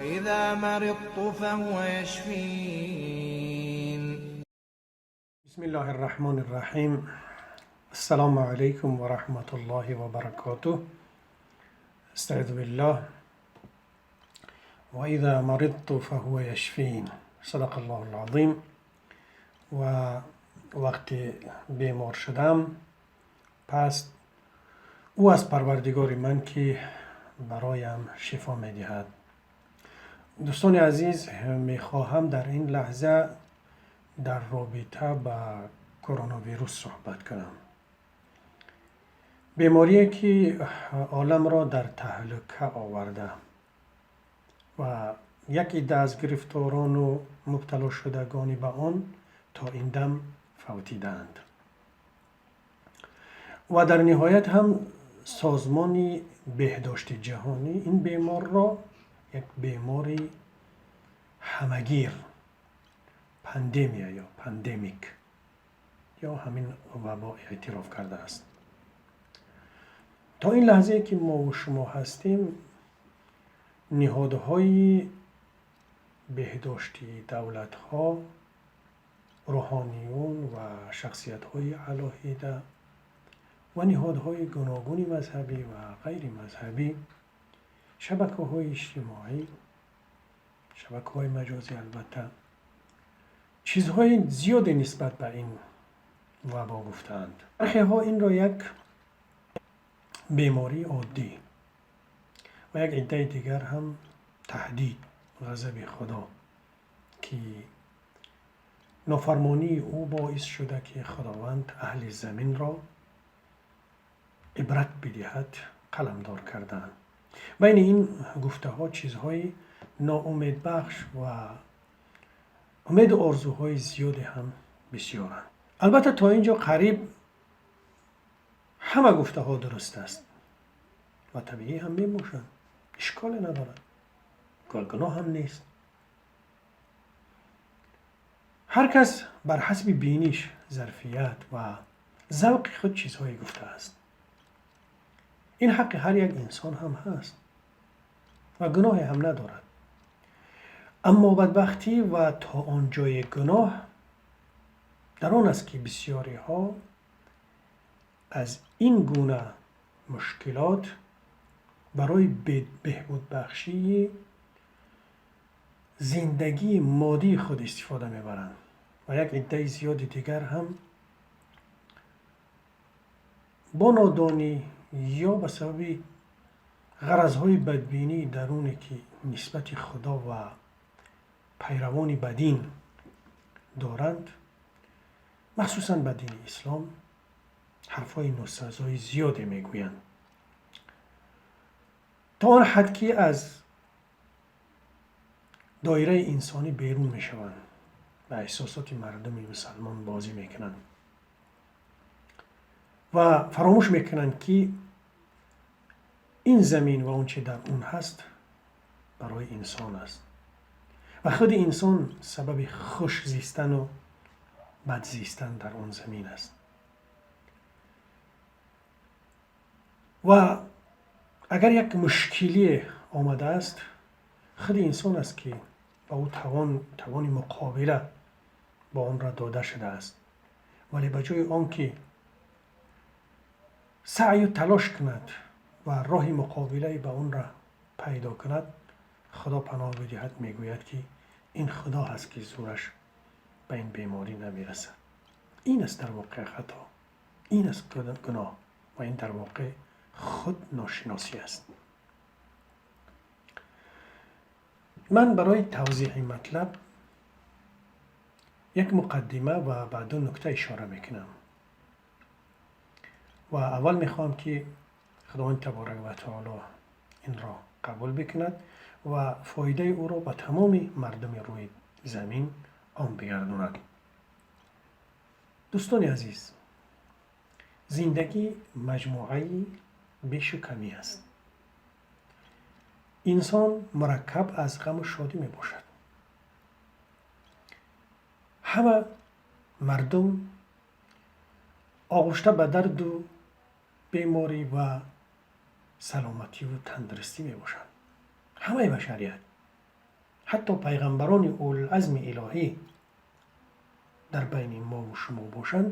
وإذا مرضت فهو يشفين. بسم الله الرحمن الرحیم. السلام علیکم و رحمت الله و برکاته. استعذ بالله. و اذا مرضت فهو یشفین. صدق الله العظیم. و وقتی بیمار شدم، پس او از پروردگار من که برایم شفا میدهد. دوستان عزیز، میخواهم در این لحظه در رابطه با کرونا ویروس صحبت کنم، بیماری که عالم را در تهلکه آورده و یک عده از گرفتاران و مبتلا شدگان به آن تا این دم فوتیدند و در نهایت هم سازمان بهداشت جهانی این بیمار را یک بیماری همگیر، pandemia یا pandemic یا همین وبا اعتراف کرده است. تا این لحظه که ما و شما هستیم، نهادهای بهداشتی دولتها، روحانیون و شخصیت‌های علاهیده و نهادهای گوناگون مذهبی و غیر مذهبی، شبکه های اجتماعی، شبکه های مجازی البته، چیزهای زیادی نسبت به این وبا گفتند. برخی ها این را یک بیماری عادی و یک عده دیگر هم تهدید، غضب خدا که نافرمانی او باعث شده که خداوند اهل زمین را عبرت بدهد قلمدار کردند. بین این گفته ها چیزهای ناامید بخش و امید و آرزوهای زیادی هم بسیارند. البته تا اینجا قریب همه گفته ها درست است و طبیعی هم می باشند، اشکالی ندارد، گناه هم نیست. هر کس بر حسب بینش، ظرفیت و ذوق خود چیزهایی گفته است. این حق هر یک انسان هم هست و گناه هم ندارد. اما بدبختی و تا آنجای گناه در آن است که بسیاری ها از این گونه مشکلات برای بهبود بخشی زندگی مادی خود استفاده میبرند و یک عده زیاد دیگر هم با نادانی یا به سبب غرضهای بدبینی درونی که نسبت خدا و پیروان بدین دارند، مخصوصا به دین اسلام، حرفای ناسزای زیادی میگویند، تا آن حد که از دایره انسانی بیرون میشوند و احساسات مردم مسلمان بازی میکنند و فراموش میکنند که این زمین و آنچه در اون هست برای انسان است و خود انسان سبب خوش زیستن و بد زیستن در آن زمین است. و اگر یک مشکلی آمده است، خود انسان است که به او توان مقابله با آن را داده شده است، ولی به جای آنکه سعی و تلاش کند و راه مقابله به آن را پیدا کند، خدا پناه بدهد، میگوید که این خدا هست که زورش به این بیماری نمیرسد. این است در واقع خطا، این است گناه و این در واقع خود ناشناسی است. من برای توضیح این مطلب یک مقدمه و بعد دو نکته اشاره میکنم و اول میخوام که خداوند تبارک و تعالی این را قبول بکند و فایده او را به تمام مردم روی زمین عام بگرداند. دوستان عزیز، زندگی مجموعه بیش و کمی است. انسان مرکب از غم و شادی می باشد. همه مردم آغشته به درد و بیماری و سلامتی و تندرستی می باشند. همه بشریت. ҳатто пайғамбарони улулазми илоҳӣ дар байни мову шумо бошанд,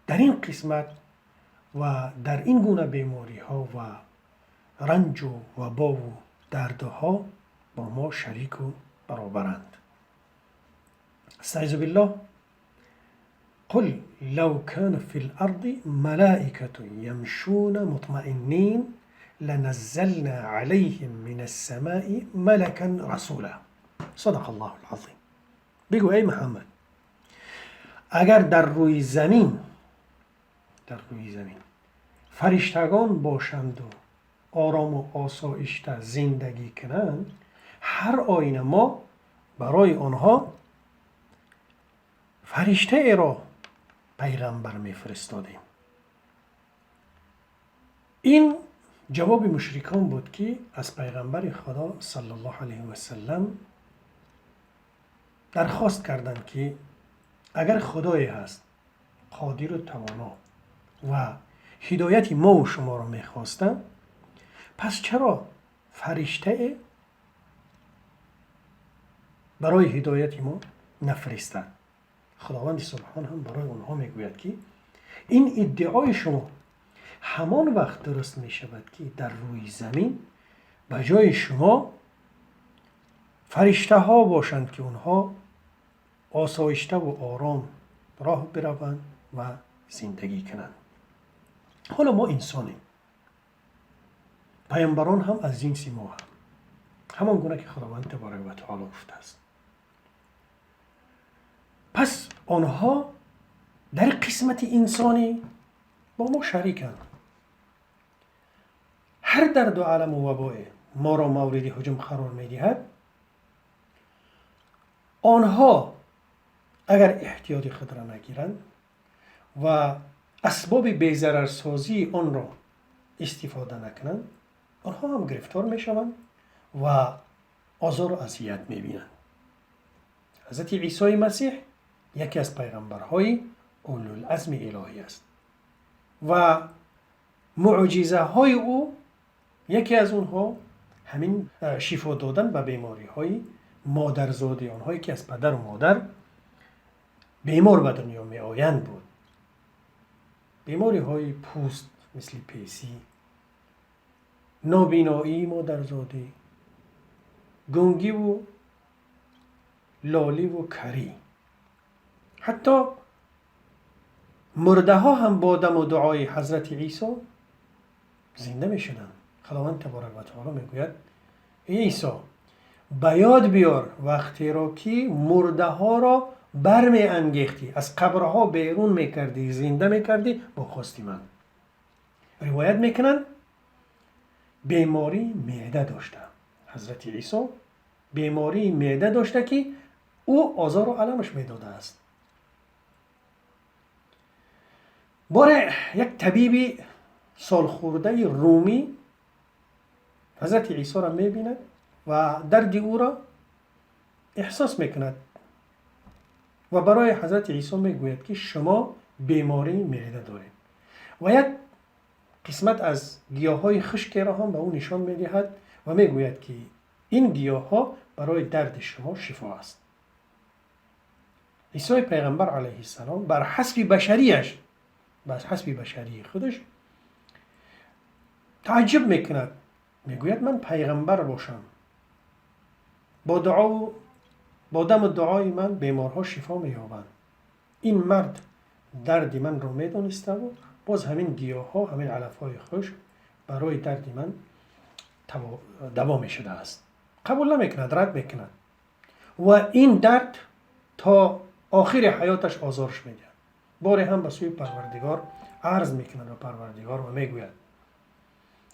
дар ин қисмат ва дар ин гуна бемориҳо ва ранҷу вабову дардҳо бо мо шарику баробаранд. Астаизу биллоҳ: قل لو كان في الأرض ملائكة يمشون مطمئنين لنزلنا عليهم من السماء ملكا رسولا. صدق الله العظیم. بگو ای محمد، اگر در روی زمین فرشتگان باشند و آرام و آسایشته زندگی کنند، هر آینه ما برای آنها فرشته ای را پیغمبر میفرستادیم. این جواب مشرکان بود که از پیغمبر خدا صلی الله علیه و سلم درخواست کردند که اگر خدایی هست قادر و توانا و هدایت ما و شما را میخواستند، پس چرا فرشته برای هدایت ما نفرستند؟ خداوند سبحان هم برای آنها میگوید که این ادعای شما همان وقت درست می شود که در روی زمین به جای شما فرشته ها باشند که آنها آسایشته و آرام راه بروند و زندگی کنند. حالا ما انسانیم، پیامبران هم از جنس ما هم، همان گونه که خداوند تبارک و تعالی گفته است. پس آنها در قسمت انسانی با ما شریکند. هر درد و علم و وباء ما را مورد هجوم قرار میدهد، آنها اگر احتیاط خود را نگیرند و اسباب بی‌ضررسازی آن را استفاده نکنند، آنها هم گرفتار میشوند و آزار و اذیت میبینند. حضرت عیسی مسیح یکی از پیغمبرهای اولوالعزم الهی است و معجزه های او یکی از اونها همین شفا دادن به بیماری های مادرزادی، آنهایی که از پدر و مادر بیمار به دنیا می آیند بود. بیماری های پوست مثل پیسی، نابینایی مادرزادی، گنگی و لالی و کری. حتی مرده ها هم با دم و دعای حضرت عیسی زنده می شدند. خداوند تبارک و تعالی می گوید ای عیسی، به یاد بیار وقتی را که مرده ها را برمی انگیختی، از قبرها بیرون می کردی، زنده می کردی با خواست من. روایت می کنند بیماری معده داشته حضرت عیسی، بیماری معده داشته که او آزار و علمش می داده است. باره یک طبیب سالخورده رومی حضرت عیسی را می بیند و درد او را احساس می کند و برای حضرت عیسی می گوید که شما بیماری معده دارید و یک قسمت از گیاهای خشک را هم به او نشان می دهد و می گوید که این گیاه ها برای درد شما شفا است. عیسی پیغمبر علیه السلام بر حسب بشریش، بر حسب بشری خودش تعجب میکند، میگوید من پیغمبر باشم، با دعا و با دم دعای من بیمارها شفا مییابند. این مرد درد من را میدانسته و باز همین گیاه ها، همین علف های خشک برای درد من دوا می شده است. قبول نمیکند، رد میکند و این درد تا آخر حیاتش آزارش میدهد. باری هم به سوی پروردگار عرض میکند و پروردگار و میگوید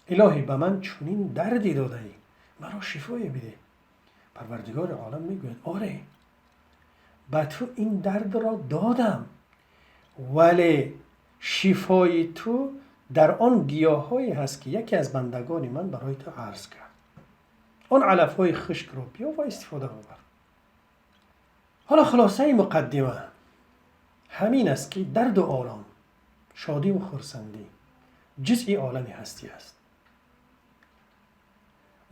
الهی به من چنین دردی داده ای، مرا شفای بده. پروردگار عالم میگوید آره، به تو این درد را دادم، ولی شفای تو در آن گیاهایی هست که یکی از بندگان من برای تو عرض کرد. آن علفهای خشک را بیا و استفاده ببر. حالا خلاصه مقدمه همین است که درد و آلام، شادی و خرسندی جزئی عالم هستی است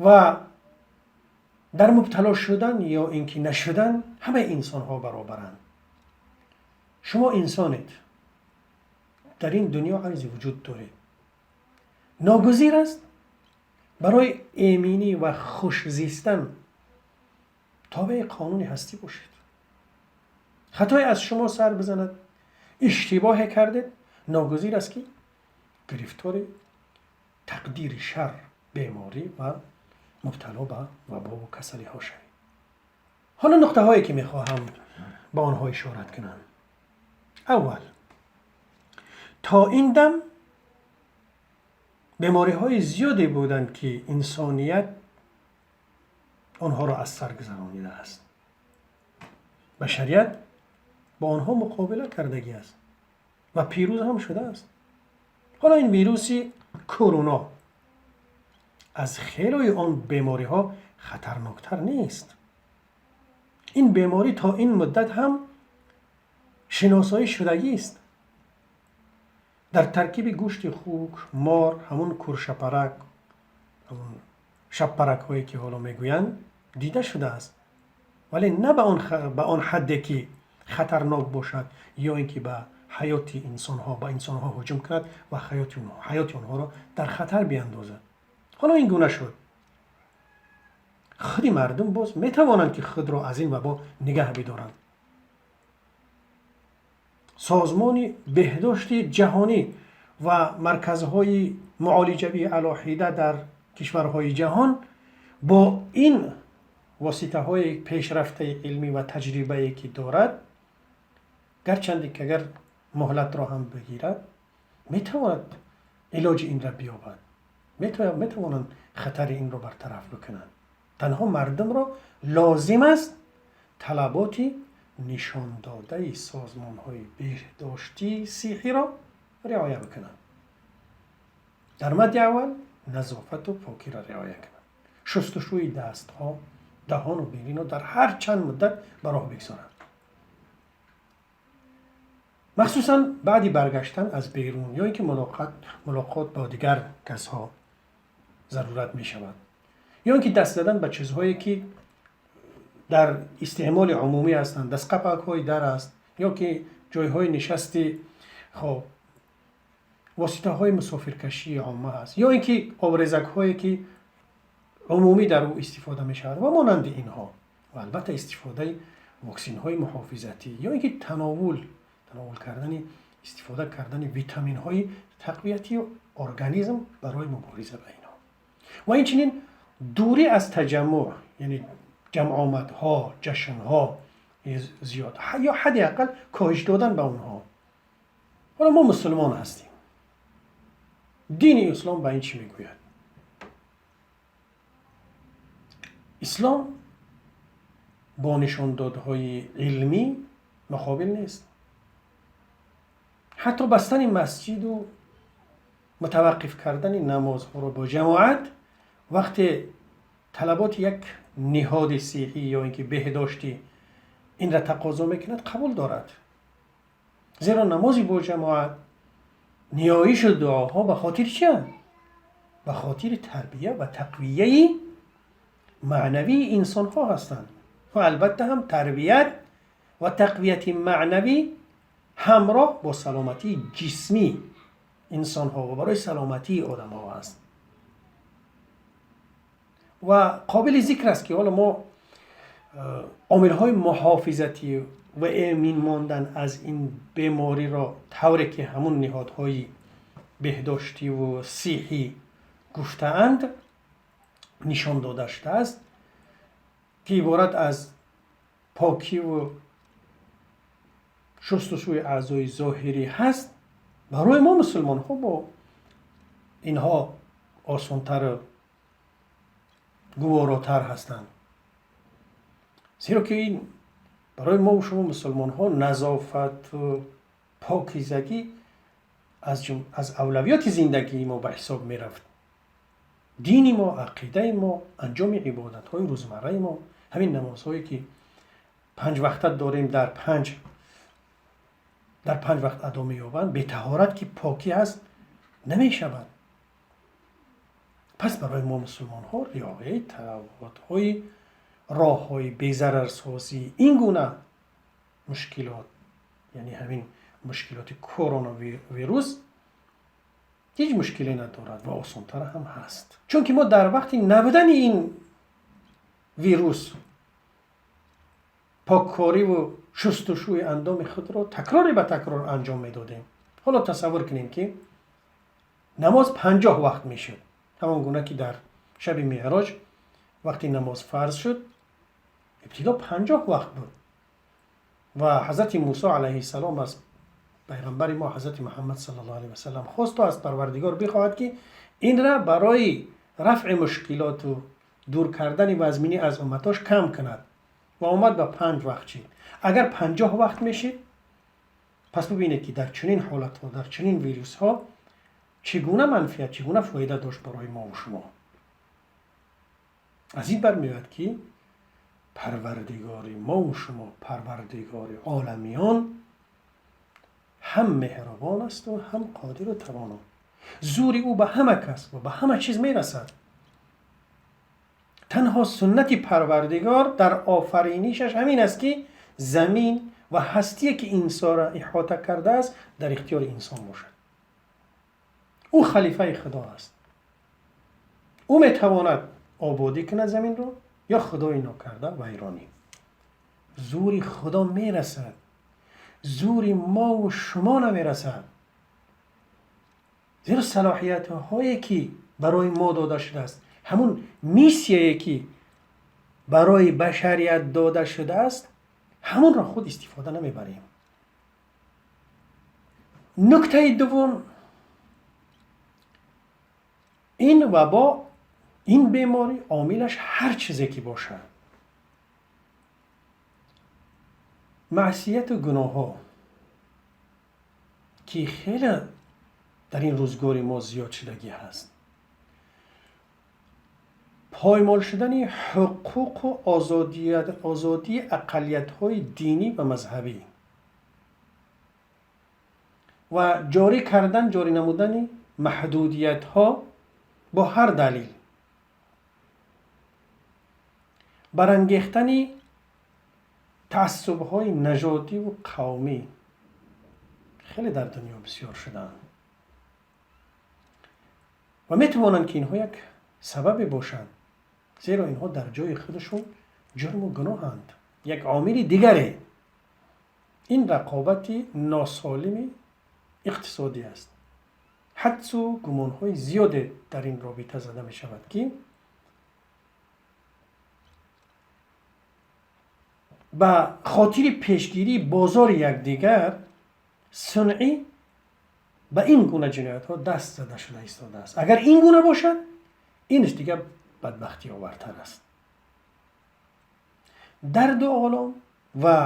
و Дар мубтало шудан ё ин ки нашудан ҳамаи инсонҳо баробаранд. Шумо инсонед, дар ин дунё арзи вуҷуд доред. Ногузир аст барои эминӣ ва хушзистан тобеи қонуни ҳастӣ бошед. Хатое аз шумо сар бизанад, иштибоҳе кардед, ногузир аст ки гирифтори тақдири шар, беморӣ ва мубтало ба вабову касалиҳо шавед. Ҳоло нуқтаҳое ки мехоҳам ба онҳо ишорат кунам. Аввал, то ин дам бемориҳои зиёде буданд, ки инсоният онҳоро аз сар гузаронидааст. Башарият бо онҳо муқобила кардагӣ аст ва пирӯз ҳам шудааст. Ҳоло ин вируси корона аз хелои он бемориҳо хатарноктар нест. Ин беморӣ то ин муддат ҳам шиносоӣ шудагист. Дар таркиби гӯшти хук, мор, ҳамун куршапарак, ҳамун шабпаракҳое ки ҳоло мегӯянд, дида шудааст, вале на ба он ҳадде ки хатарнок бошад ё ин ки ба ҳаёти инсонҳо, ба инсонҳо ҳуҷум кунад ва ҳаёти онҳоро дар хатар биандозад. Ҳоло ин гуна шуд. Худи мардум боз метавонанд, ки худро аз ин вабо нигаҳ бидоранд. Созмони беҳдошти ҷаҳонӣ ва марказҳои муолиҷавии алоҳида дар кишварҳои ҷаҳон бо ин воситаҳои пешрафтаи илмӣ ва таҷрибае ки дорад, гарчанде ки агар муҳлатро ҳам бигирад, метавонад илоҷи инро биёбад, метавонанд хатари инро бартараф бикунанд. Танҳо мардумро лозим аст талаботи нишондодаи созмонҳои беҳдоштии сиҳҳиро риоя бикунанд. Дар мадди аввал назофату покиро риоя кунанд, шустушӯи дастҳо, даҳону биниро дар ҳар чанд муддат ба роҳ бигзоранд, махсусан баъди баргаштан аз берун ё ин ки мулоқот бо дигар касҳо зарурат мешавад, ё ин ки даст задан ба чизҳое ки дар истеъмоли умумӣ ҳастанд, дастқапакҳои дар аст ё ки ҷойҳои нишасти, хоб, воситаҳои мусофиркашии омма аст, ё ин ки обрезакҳое ки умумӣ дар ӯ истифода мешавад ва монанди инҳо. Ва албатта истифодаи воксинҳои муҳофизатӣ ё ин ки тановул кардани, истифода кардани витаминҳои тақвиятии организм барои мубориза ба инҳо. Ва инчунин дурӣ аз таҷаммуъ, яъне ҷамъомадҳо, ҷашнҳо зиёд ё ҳадди ақал коҳиш додан ба онҳо. Ҳоло мо мусулмон ҳастем. Дини ислом ба ин чӣ мегӯяд? Ислом бо нишондодҳои илмӣ муқобил нест. Ҳатто бастани масҷиду мутаваққиф кардани намозҳоро бо ҷамоат вақте талаботи як ниҳоди сиҳӣ ё ин ки беҳдоштӣ инра тақозо мекунад, қабул дорад. Зеро намози бо ҷамоат, ниёишу дуоҳо ба хотири чианд? Ба хотири тарбия ва тақвияи маънавии инсонҳо ҳастанд. Ва албатта ҳам тарбият ва тақвияти маънавӣ ҳамроҳ бо саломатии ҷисмӣ инсонҳо ва барои саломатии одамҳо аст. Ва қобили зикр аст, ки ҳоло мо омилҳои муҳофизатӣ ва эмин мондан аз ин бемориро тавре ки ҳамун ниҳодҳои беҳдоштиву сиҳҳӣ гуфтаанд, нишон дода шудааст, ки иборат аз покиву шустушӯи аъзои зоҳирӣ ҳаст. Барои мо мусулмонҳо бо инҳо осонтару гуворотар ҳастанд, зеро ки ин барои мо шумо мусулмонҳо назофату покизагӣ аз авлавиёти зиндагии мо ба ҳисоб мерафт. Дини мо, ақидаи мо, анҷоми ибодатҳои рӯзмарраи мо, ҳамин намозҳое ки панҷ вақта дорем, дар панҷ вақт адо меёбанд, бетаҳорат ки покӣ ҳаст намешавад. Пас барои мо мусулмонҳо риояи талаботҳои роҳҳои безарарсозии ин гуна мушкилот, яъне ҳамин мушкилоти коронавирус ҳеҷ мушкиле надорад ва осонтар ҳам ҳаст. Чунки мо дар вақти набудани ин вирус поккориву шустушӯи андоми худро такрори ба такрор анҷом медодем. Ҳоло тасаввур кунем, ки намоз 50 вақт мешуд, ҳамон гуна ки дар шаби меъроҷ вақти намоз фарз шуд, ибтидо 50 вақт буд ва ҳазрати Мусо алайҳиссалом аз пайғамбари мо ҳазрати Муҳаммад саллаллоҳу алайҳи васаллам хост то аз Парвардигор бихоҳад, ки инра барои рафъи мушкилоту дур кардани вазминӣ аз умматош кам кунад ва омад ба 5 вақт шид. Агар 50 вақт мешид, пас бибинед, ки дар чунин ҳолатҳо, дар чунин вирусҳо чӣ гуна манфиат, чӣ гуна фоида дошт барои мову шумо. Аз ин бармеояд, ки Парвардигори мову шумо, Парвардигори оламиён, ҳам меҳрубон асту ҳам қодиру тавоно. Зури ӯ ба ҳама кас ва ба ҳама чиз мерасад. Танҳо суннати Парвардигор дар офаринишаш ҳамин аст, ки замин ва ҳастие, ки инсонро иҳота кардааст, дар ихтиёри инсон бошад. Ӯ халифаи Худо аст. Ӯ метавонад ободӣ кунад заминро ё худои нокарда вайронӣ. Зури Худо мерасад, зури мову шумо намерасад, зеро салоҳиятҳое, ки барои мо дода шудааст, ҳамун миссияе, ки барои башарият дода шудааст, ҳамонро худ истифода намебарем. Нуктаи дуввум: ин вабо, ин беморӣ, омилаш ҳар чизе ки бошад, маъсияту гуноҳҳо, ки хеле дар ин рӯзгори мо зиёд шудагӣ ҳаст, поймол шудани ҳуқуқу озодии ақаллиятҳои динӣ ва мазҳабӣ ва ҷорӣ кардан, ҷорӣ намудани маҳдудиятҳо бо ҳар далил, барангехтани таассубҳои нажодиву қавмӣ хеле дар дунё бисёр шудаанд ва метавонанд, ки инҳо як сабабе бошанд, зеро инҳо дар ҷои худашон ҷурму гуноҳанд. Як омили дигаре ин рақобати носолими иқтисодӣ аст. Ҳадсу гумонҳои зиёде дар ин робита зада мешавад, ки ба хотири пешгирии бозори якдигар сунъӣ ба ин гуна ҷиноятҳо даст зада шуда истодааст. Агар ин гуна бошад, инаш дигар бадбахтиовартар аст. Дарду олом ва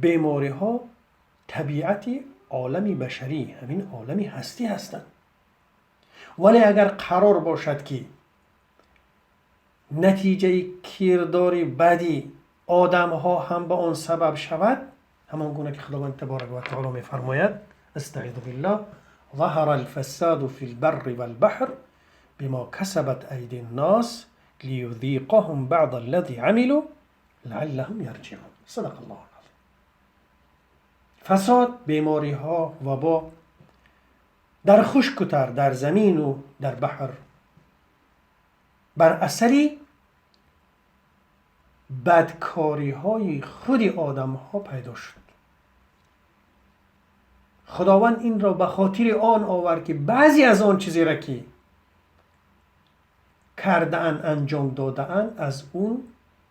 бемориҳо табиати олами башарӣ, ҳамин олами ҳастӣ ҳастанд. Вале агар қарор бошад, ки натиҷаи кирдори бади одамҳо ҳам ба он сабаб шавад, ҳамон гуна ки Худованд таборака ва таоло мефармояд: استعذ بالله، ظهر الفساد في البر والبحر بما كسبت أيدي الناس ليذيقهم بعض الذي عملوا لعلهم يرجعون. صدق الله العظيم. فساد، بیماری‌ها، وبا در خشک و تر، در زمین و در بحر بر اثر بدکاری‌های خود آدم‌ها پیدا شد. خداوند این را به خاطر آن آورد که بعضی از آن چیزی را که کرده‌اند، انجام داده‌اند، از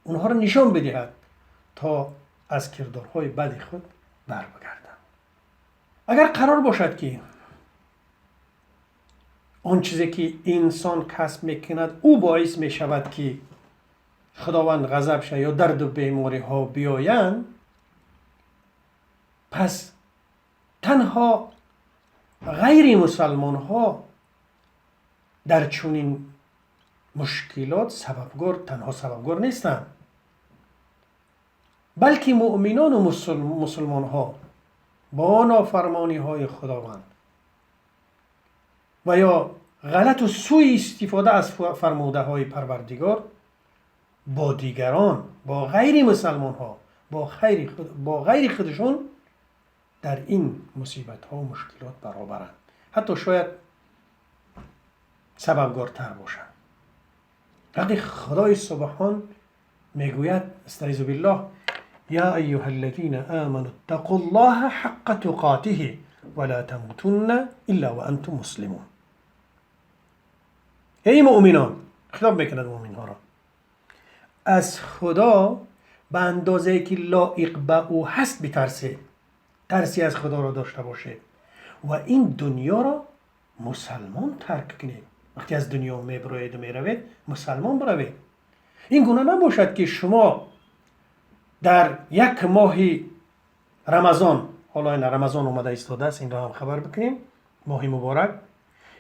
اونها را نشان بدهد تا از کردارهای بد خود بر بگردند. اگر قرار باشد که آن چیزی که انسان کسب میکند او باعث میشود که خداوند غضب شود یا درد و بیماری ها بیایند، پس تنها غیر مسلمان ها در چنین مشکلات تنها سببگار نیستند، بلکه مؤمنان و مسلمان ها با نافرمانی های خداوند و یا غلط و سوء استفاده از فرموده های پروردگار Бо дигарон, бо ғайри мусалмонҳо, бо ғайри худашон дар ин мусибатҳо, мушкилот баробаранд, ҳатто шояд сабабгортар бошанд. Вақте Худои Субҳон мегӯяд: استعیذ بالله، یا ایها الذین آمنوا اتقوا الله حق تقاته ولا تموتن الا وانتم مسلمون. ای مؤمنان، خطاب میکند مؤمنها را، از خدا به اندازه که لایق به او هست بترسید، ترسی از خدا را داشته باشید و این دنیا را مسلمان ترک کنید. وقتی از دنیا میبروید و میروید، مسلمان بروید. این گونه نباشد که شما در یک ماه رمضان، حالا این رمضان اومده ایستاده است، این را هم خبر بکنیم، ماه مبارک،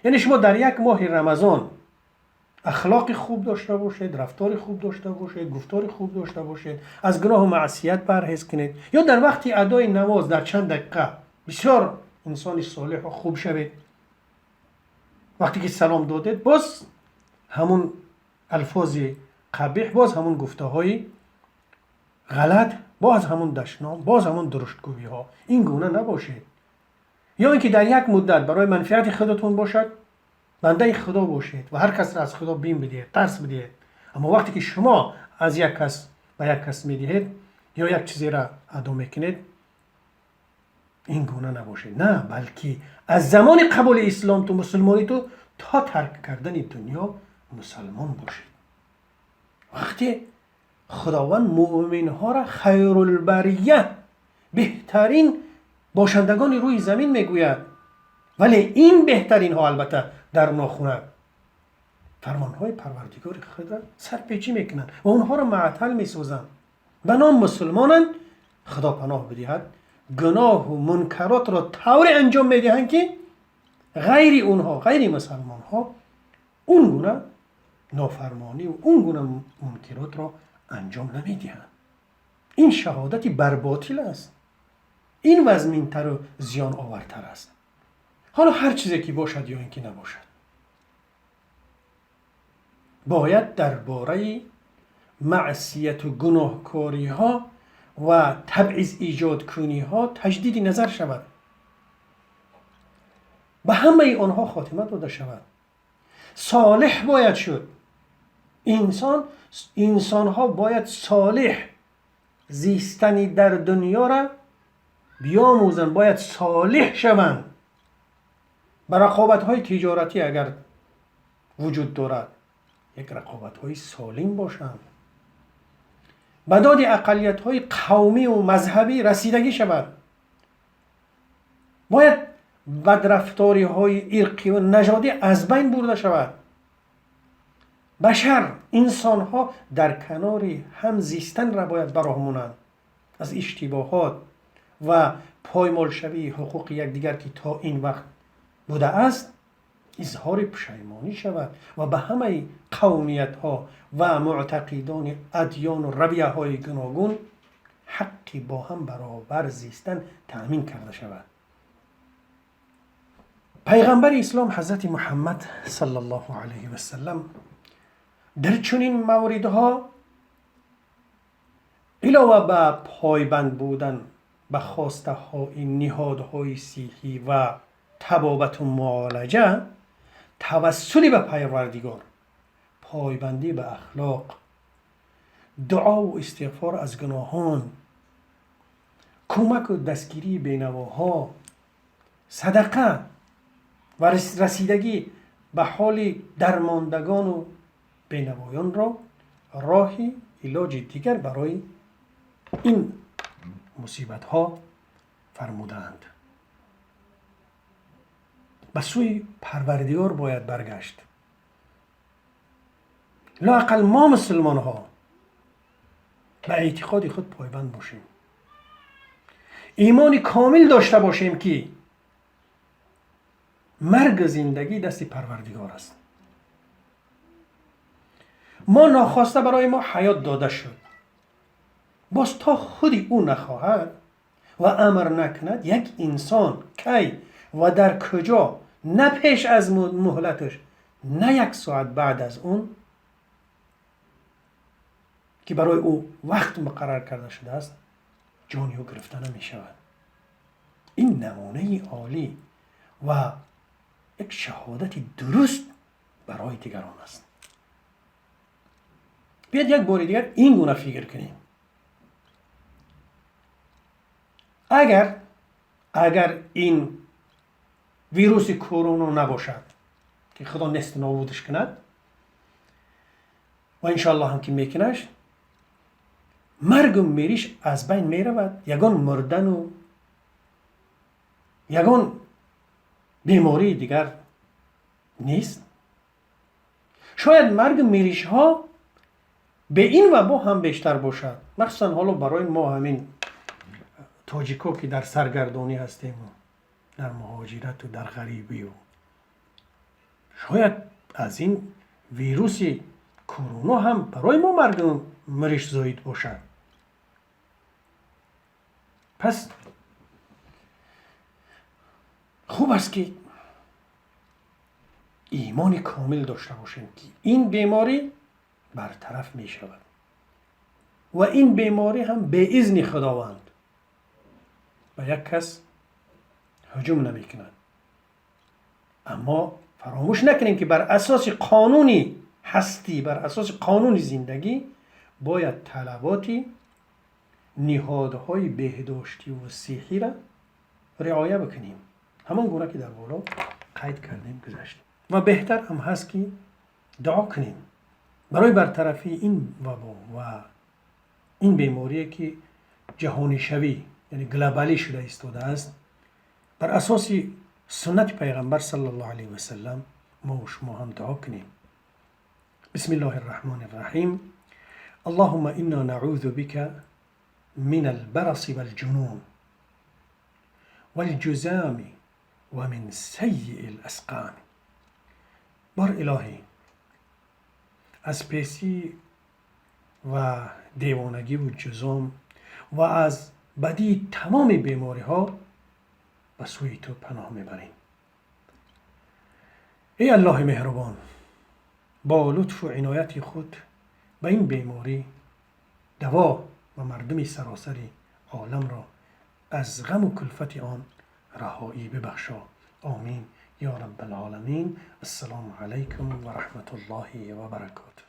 یعنی شما در یک ماه رمضان اخلاق خوب داشته باشید، رفتار خوب داشته باشید، گفتار خوب داشته باشید، از گناه و معصیت پرهیز کنید، یا در وقتی ادای نماز در چند دقیقه بسیار انسان صالح و خوب شوید. وقتی که سلام دادید، باز همون الفاظ قبیح، باز همون گفته های غلط، باز همون دشنام، باز همون درشتگویی ها. این گونه نباشید. یا اینکه در یک مدت برای منفعت خودتون باشد، بنده خدا باشید و هر کس را از خدا بیم بدهید، ترس بدهید، اما وقتی که شما از یک کس به یک کس میدهید یا یک چیزی را ادا میکنید، این گونه نباشید. نه، بلکه از زمان قبول اسلام تو، مسلمانی تو، تا ترک کردن دنیا مسلمان باشید. وقتی خداوند مؤمن ها را خیر البریه، بهترین باشندگان روی زمین میگوید، ولی این بهترین ها البته در ناخونه فرمان های پروردگار خود را سرپیچی میکنند و اونها را معطل میسازند. به نام مسلمانند، خدا پناه بدهد، گناه و منکرات را طوری انجام میدهند که غیر اونها، غیر مسلمان ها اون گونه نافرمانی و اون گونه منکرات را انجام نمیدهند. این شهادت بر باطل است. این وزمینتر و زیان آورتر است. حالا هر چیزی که باشد یا اینکه نباشد، باید درباره معصیت و گناهکاری ها و تبعیض ایجاد کنی ها تجدید نظر شود، به همه آنها خاتمه داده شود. صالح باید شد. انسان ها باید صالح زیستنی در دنیا را بیاموزند، باید صالح شوند. به رقابت های تجارتی اگر وجود دارد، یک رقابت های سالم باشند. به داد اقلیت های قومی و مذهبی رسیدگی شود. باید بدرفتاری های ارقی و نژادی از بین برده شود. بشر، انسان ها در کنار هم زیستن را باید براه مونند. از اشتباهات و پایمال شوی حقوق یکدیگر که تا این وقت بوده است اظهار پشیمانی شود و به همه قومیت ها و معتقدان ادیان و رویه های گوناگون حقی با هم برابر زیستن تأمین کرده شود. پیغمبر اسلام حضرت محمد صلی الله علیه و سلم در چنین موردها علاوه به پایبند بودن به خواسته های نهادهای صحی و طبابت و معالجه، توسل به پروردگار، پایبندی به اخلاق، دعا و استغفار از گناهان، کمک و دستگیری بینواها، صدقه و رسیدگی به حال درماندگان و بینوایان را راه علاج دیگر برای این مصیبت ها فرمودند. به سوی پروردگار باید برگشت. لااقل ما مسلمان ها به اعتقاد خود پایبند باشیم، ایمان کامل داشته باشیم که مرگ زندگی دست پروردگار است. ما ناخواسته برای ما حیات داده شد، باز تا خودی او نخواهد و امر نکند، یک انسان کی و در کجا، نه پیش از مهلتش، نه یک ساعت بعد از اون، ки барои ӯ вақт муқаррар карда шудааст, ҷони ӯ гирифта намешавад. Ин намунаи олӣ ва як шаҳодати дуруст барои дигарон аст. Биёед як бори дигар ин гуна фикр кунем. Агар ин вируси корона набошад, ки Худо нест нобудаш кунад ва иншоаллоҳ ҳам ки мекунаш, маргу мириш аз байн меравад, ягон мурдану ягон бемории дигар нест. Шояд маргу миришҳо бе ин вабо ҳам бештар бошад, махсусан ҳоло барои мо ҳамин тоҷико, ки дар саргардонӣ ҳастему дар муҳоҷирату дар ғарибию, шояд аз ин вируси корона ҳам барои мо маргу мириш зоид бошад. Пас хуб аст, ки имони комил дошта бошем, ки ин беморӣ бартараф мешавад ва ин беморӣ ҳам беизни Худованд ба як кас ҳуҷум намекунад. Аммо фаромӯш накунем, ки бар асоси қонуни ҳастӣ, бар асоси қонуни зиндагӣ бояд талаботи ниҳодҳои беҳдоштиву сиҳҳиро риоя бикунем, ҳамон гуна ки дар боло қайд кардем, гузаштем. Ва беҳтар ҳам ҳаст, ки дуо кунем барои бартарафии ин вабо ва ин беморие, ки ҷаҳонишавӣ, яъне глобалӣ шуда истодааст. Бар асоси суннати Пайғамбар саллаллоҳу алайҳи васаллам мо шумо ҳам дуо кунем. بسم الله الرحمن الرحيم. اللهم إنا نعوذ بك من البرص والجنون والجزام ومن سيء الأسقام. بار الهی، از پیسی و دیوانگی و جزام و از بدی تمام بیماری ها به سوی تو پناه میبریم. ای الله مهربان، با لطف و عنایت خود به این بیماری دوا و مردم سراسر عالم را از غم و کلفت آن رهایی ببخشا. آمین یا رب العالمین. السلام علیکم و رحمت الله و برکاته.